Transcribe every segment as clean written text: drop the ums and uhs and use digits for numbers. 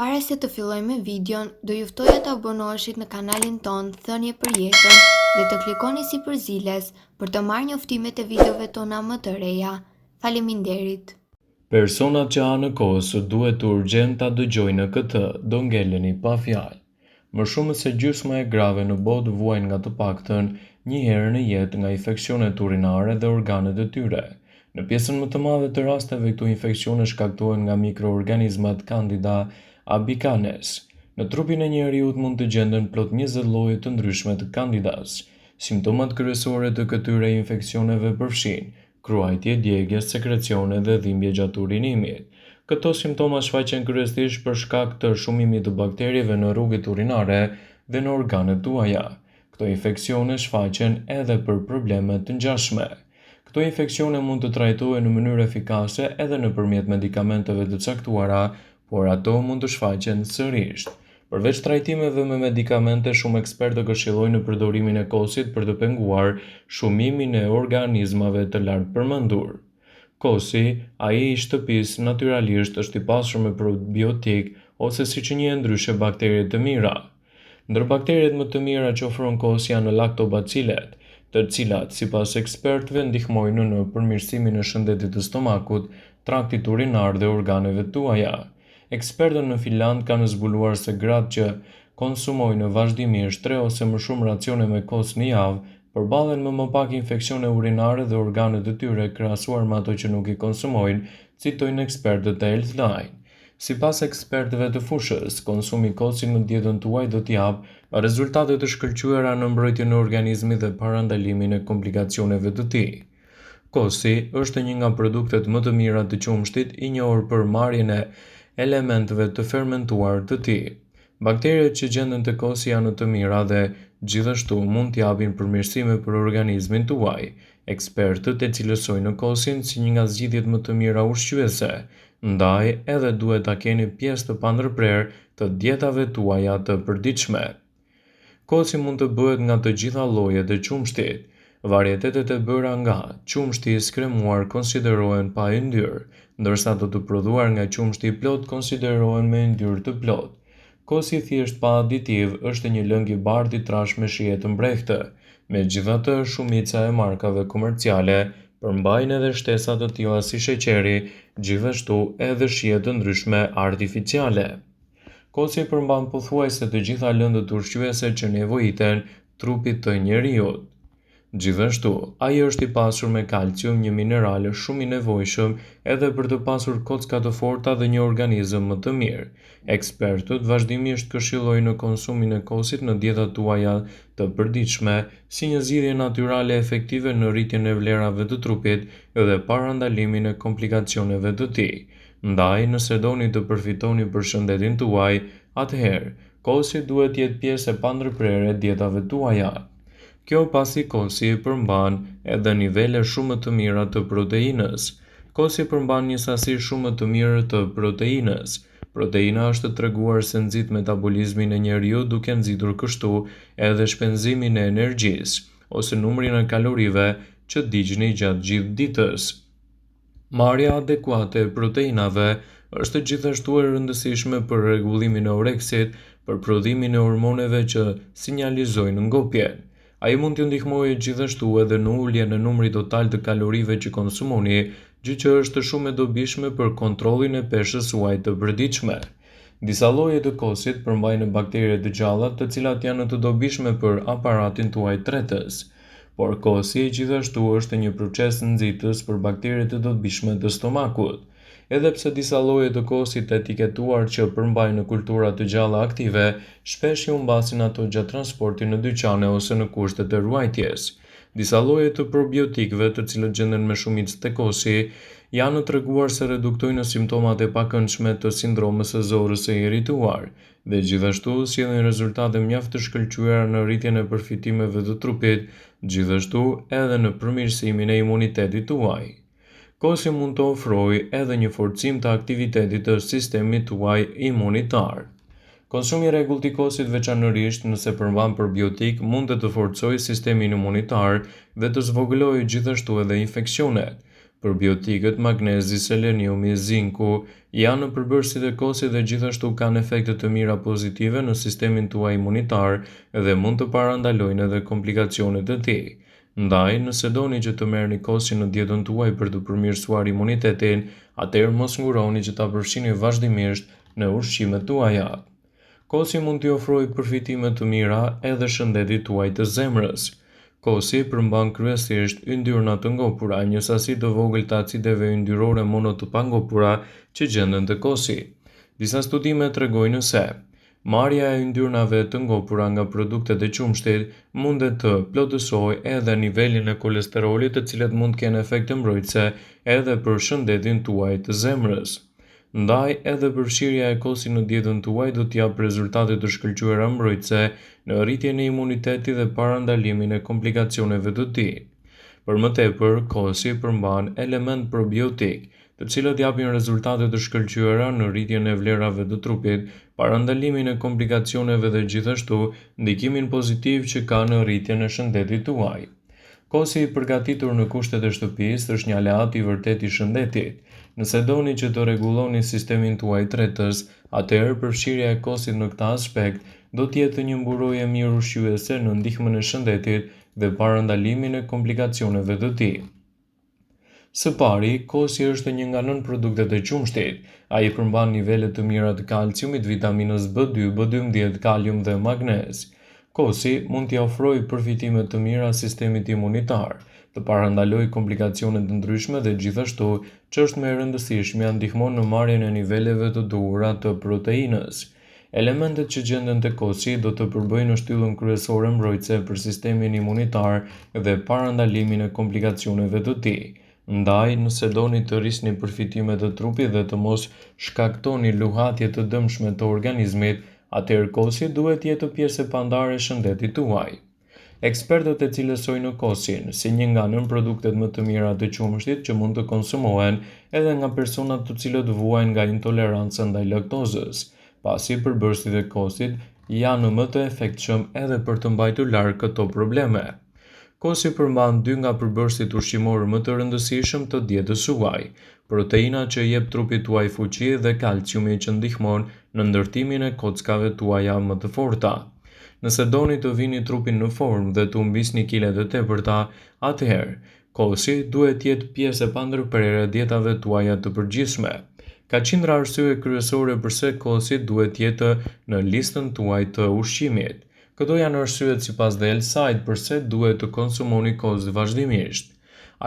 Para se të fillojmë me videon, do ju ftoja të abonoheshit në kanalin tonë Thënie për Jetën dhe të klikoni sipër ziles për të marrë njoftimet e videove tona më të reja. Faleminderit! Personat që hanë kos duhet urgjent ta dëgjojnë këtë, do ngeleni pa fjalë. Më shumë se gjysma e grave në botë vuajnë nga të paktën një herë në jetë nga infeksionet urinare dhe organet e tyre. Në pjesën më të madhe të rasteve këto infeksione shkaktohen nga mikroorganizmat Candida albicans. Në trupin e njeriut mund të gjenden plot 20 lloje të ndryshme të Candidas. Simptomat kryesore të këtyre infeksioneve përfshijnë kruajtje, djegie, sekrecione dhe dhimbje gjatë urinimit. Këto simptoma shfaqen kryesisht për shkak të shumimit të bakterieve në rrugët urinare dhe në organet tuaja. Këto infeksione shfaqen edhe për probleme të ngjashme. Këto infeksione mund të trajtohen në mënyrë efikase edhe nëpërmjet medikamenteve të caktuara, por ato mund të shfaqen sërish. Përveç trajtimeve me medikamente, shumë ekspertë këshillojnë në përdorimin e kosit për të penguar shumimin e organizmave të lartpërmendur. Kosi, ai i shtëpisë, natyralisht është i pasur me probiotik ose siç njihen ndryshe bakterie të mira. Ndër bakteriet më të mira që ofron kosi janë laktobacilet, të cilat, sipas ekspertëve, ndihmojnë në përmirësimin e shëndetit të stomakut, traktit urinar dhe organeve tuaja. Ekspertët në Finlandë kanë zbuluar se gratë që konsumojnë vazhdimisht tre ose më shumë racione me kos në javë, përballen me më pak infeksione urinare dhe organet e tyre krahasuar me ato që nuk i konsumojnë, citojnë ekspertët e Healthline. Sipas ekspertëve të fushës, konsumi i kosit në dietën tuaj do të japë rezultate të shkëlqyera në mbrojtjen e organizmit dhe parandalimin e komplikacioneve të tij. Kosi është një nga produktet më të mira të qumështit, i njohur për marrjen e elementëve të fermentuar të tij. Bakteriet që gjenden te kosi janë të mira dhe gjithashtu mund të japin përmirësime për organizmin tuaj. Ekspertët e cilësojnë kosin si një nga zgjidhjet më të mira ushqyese, ndaj edhe duhet ta keni pjesë të pandërprerë të dietave tuaja të përditshme. Kosi mund të bëhet nga të gjitha llojet e qumështit. Varietetet e bëra nga qumështi i skremuar konsiderohen pa yndyrë, ndërsa ato të prodhuar nga qumështi i plotë konsiderohen me yndyrë të plotë. Kosi i thjeshtë pa aditiv është një lëng i bardhë i trashë me shije të mprehtë. Megjithatë, shumica e markave komerciale përmbajnë edhe shtesa të tilla si sheqeri, gjithashtu edhe shije të ndryshme artificiale. Kosi përmban pothuajse të gjitha lëndët ushqyese që nevojiten trupit të njeriut. Gjithashtu, ai është i pasur me kalcium, një mineral shumë i nevojshëm edhe për të pasur kocka të forta dhe një organizëm më të mirë. Ekspertët vazhdimisht këshillojnë konsumin e kosit në dietat tuaja të përditshme si një zgjidhje natyrale efektive në rritjen e vlerave të trupit dhe parandalimin e komplikacioneve të tij. Ndaj, nëse doni të përfitoni për shëndetin tuaj, atëherë, kosi duhet të jetë pjesë e pandërprerë e dietave tuaja. Kjo pasi kosi përmban edhe nivele shumë më të mira të proteinës. Kosi përmban një sasi shumë më të mirë të proteinës. Proteina është treguar se nxit metabolizmin e njeriut duke nxitur kështu edhe shpenzimin e energjisë, ose numrin e kalorive që digjni gjatë gjithë ditës. Marrja adekuate e proteinave është gjithashtu e rëndësishme për rregullimin e oreksit, për prodhimin e hormoneve që sinjalizojnë ngopjen. Ai mund t'ju ndihmojë gjithashtu edhe në uljen e numrit total të kalorive që konsumoni, gjë që është shumë e dobishme për kontrollin e peshës suaj të përditshme. Disa lloje të kosit përmbajnë bakterie të gjalla të cilat janë të dobishme për aparatin tuaj tretës. Por kosi gjithashtu është një proces nxitës për bakteriet e dobishme të stomakut. Edhe pse disa lloje të kosit të etiketuar që përmbajnë kultura të gjalla aktive, shpesh i humbasin ato gjatë transportit në dyqane ose në kushtet e ruajtjes. Disa lloje të probiotikëve, të cilët gjenden me shumicë te kosi, janë treguar se reduktojnë simptomat e pakëndshme të sindromës së zorrës së irrituar dhe gjithashtu sjellin rezultate mjaft të shkëlqyera në rritjen e përfitimeve të trupit, gjithashtu edhe në përmirësimin e imunitetit tuaj. Kosi mund të ofrojë edhe një forcim të aktivitetit të sistemit tuaj imunitar. Konsumi i rregullt i kosit veçanërisht nëse përmban probiotik mund të forcojë sistemin imunitar dhe të zvogëlojë gjithashtu edhe infeksionet. Probiotikët, magnezi, seleniumi, zinku janë përbërësit e kosit dhe gjithashtu kanë efekte të mira pozitive në sistemin tuaj imunitar dhe mund të parandalojnë edhe komplikacionet e tij. Ndaj, nëse doni që të merrni kosin në dietën tuaj për të përmirësuar imunitetin, atëherë mos nguroni që ta përfshini vazhdimisht në ushqimet tuaja. Kosi mund t'i ofrojë përfitime të mira edhe shëndetit tuaj të zemrës. Kosi përmban kryesisht yndyrna të ngopura, një sasi të vogël të acideve yndyrore mono të pangopura që gjenden te kosi. Disa studime tregojnë se marrja e yndyrnave të ngopura nga produktet e qumështit mundet të plotësojë edhe nivelin e kolesterolit të cilët mund të kenë efekte mbrojtëse edhe për shëndetin tuaj të zemrës. Ndaj edhe përfshirja e kosit në dietën tuaj do të japë rezultate të shkëlqyera mbrojtëse në rritjen e imunitetit dhe parandalimin e komplikacioneve të tij. Për më tepër, kosi përmban elementë probiotikë, të cilët japin rezultate të shkëlqyera në rritjen e vlerave të trupit, parandalimin e komplikacioneve dhe gjithashtu ndikimin pozitiv që ka në rritjen e shëndetit tuaj. Kosi i përgatitur në kushtet e shtëpisë është një aleat i vërtetë i shëndetit. Nëse doni që të rregulloni sistemin tuaj tretës, atëherë përfshirja e kosit në këtë aspekt do të jetë një mburojë e mirë ushqyese në ndihmën e shëndetit dhe parandalimin e komplikacioneve të tij. Së pari, kosi është një nga nënproduktet e qumështit. Ai përmban nivele të mira të kalciumit, vitaminës B2, B12, kalium dhe magnez. Kosi mund t'i ofrojë përfitime të mira sistemit imunitar, të parandalojë komplikacione të ndryshme dhe gjithashtu, ç'është më e rëndësishmja, ndihmon në marrjen e niveleve të duhura të proteinës. Elementet që gjenden te kosi do të përbëjnë shtyllën kryesore mbrojtëse për sistemin imunitar dhe parandalimin e komplikacioneve të tij. Ndaj, nëse doni të rrisni përfitimet e trupit dhe të mos shkaktoni luhatje të dëmshme të organizmit, atëherë kosi duhet të jetë pjesë e pandarë e shëndetit tuaj. Ekspertët e cilësojnë kosin si një nga nënproduktet më të mira të qumështit që mund të konsumohen edhe nga personat të cilët vuajnë nga intoleranca ndaj laktozës, pasi përbërësit e kosit janë më të efektshëm edhe për të mbajtur larg këto probleme. Kosi përmban dy nga përbërësit ushqimorë më të rëndësishëm të dietës suaj, proteina që i jep trupit tuaj fuqi dhe kalciumi që ndihmon në ndërtimin e kockave tuaja më të forta. Nëse doni të vini trupin në formë dhe të humbisni kilet e tepërta, atëherë, kosi duhet të jetë pjesë e pandërprerë e dietave tuaja të përgjithshme. Ka qindra arsye kryesore përse kosi duhet të jetë në listën tuaj të ushqimit. Këto janë arsyet sipas The Health Site përse duhet të konsumoni kos vazhdimisht.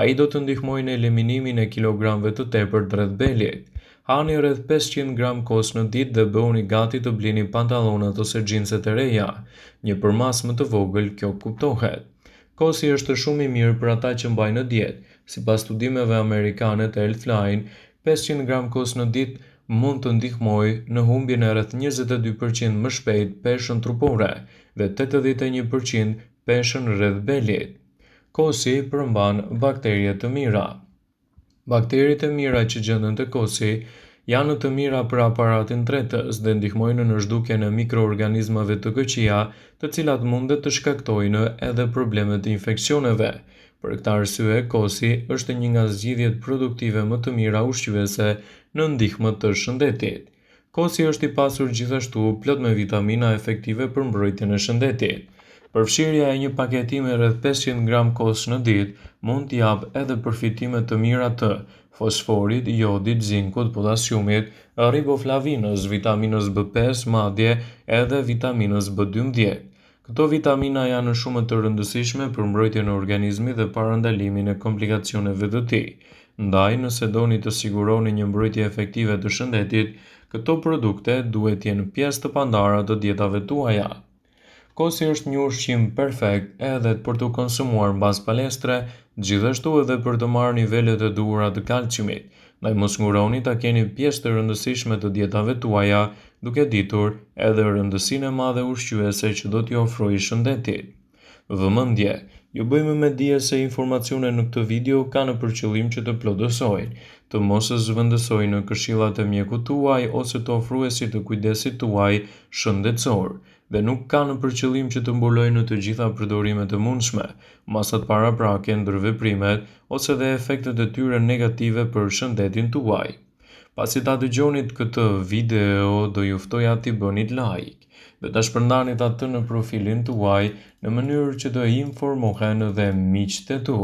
Ai do të ndihmojë në eliminimin e kilogramëve të tepërt rreth belit. Hani rreth 500 gram kos në ditë dhe bëhuni gati të blini pantallonat ose xhinset e reja. Një përmasë më të vogël kjo kuptohet. Kosi është shumë i mirë për ata që mbajnë në dietë. Sipas studimeve amerikane të Healthline, 500 gram kos në ditë mund të ndihmojë në humbjen e rreth 22% më shpejt peshën trupore dhe 81% peshën rreth belit. Kosi përmban bakterie të mira. Bakteriet e mira që gjenden te kosi janë të mira për aparatin tretës dhe ndihmojnë në zhdukjen e mikroorganizmave të këqija, të cilat mundet të shkaktojnë edhe probleme të infeksioneve. Për këtë arsye, kosi është një nga zgjidhjet produktive më të mira ushqyese në ndihmë të shëndetit. Kosi është i pasur gjithashtu plot me vitamina efektive për mbrojtjen e shëndetit. Përfshirja e një paketimi rreth 500 gram kos në ditë mund të japë edhe përfitime të mira të fosforit, jodit, zinkut, potasiumit, riboflavinës, vitaminës B5, madje edhe vitaminës B12. Këto vitamina janë shumë të rëndësishme për mbrojtjen e organizmit dhe parandalimin e komplikacioneve të tij. Ndaj, nëse doni të siguroni një mbrojtje efektive të shëndetit, këto produkte duhet të jenë pjesë të pandara të dietave tuaja. Kosi është një ushqim perfekt edhe për t'u konsumuar mbas palestre, gjithashtu edhe për të marrë nivelet e duhura të kalciumit. Ndaj mos nguroni ta keni pjesë të rëndësishme të dietave tuaja, duke ditur edhe rëndësinë e madhe ushqyese që do t'ju ofrojë shëndetit. Vëmendje, ju bëjmë me dije se informacionet në këtë video kanë për qëllim që të plotësojnë, të mos zëvendësojnë këshillat e mjekut tuaj ose të ofruesit të kujdesit tuaj shëndetësor. dhe nuk kanë për qëllim që të mbulojnë të gjitha përdorimet e mundshme, masat paraprake, ndërveprimet ose dhe efektet e tyre negative për shëndetin tuaj. Pasi ta dëgjonit këtë video, do ju ftoja t'i bënit like dhe ta shpërndanit atë në profilin tuaj në mënyrë që të informohen dhe miqtë e tu.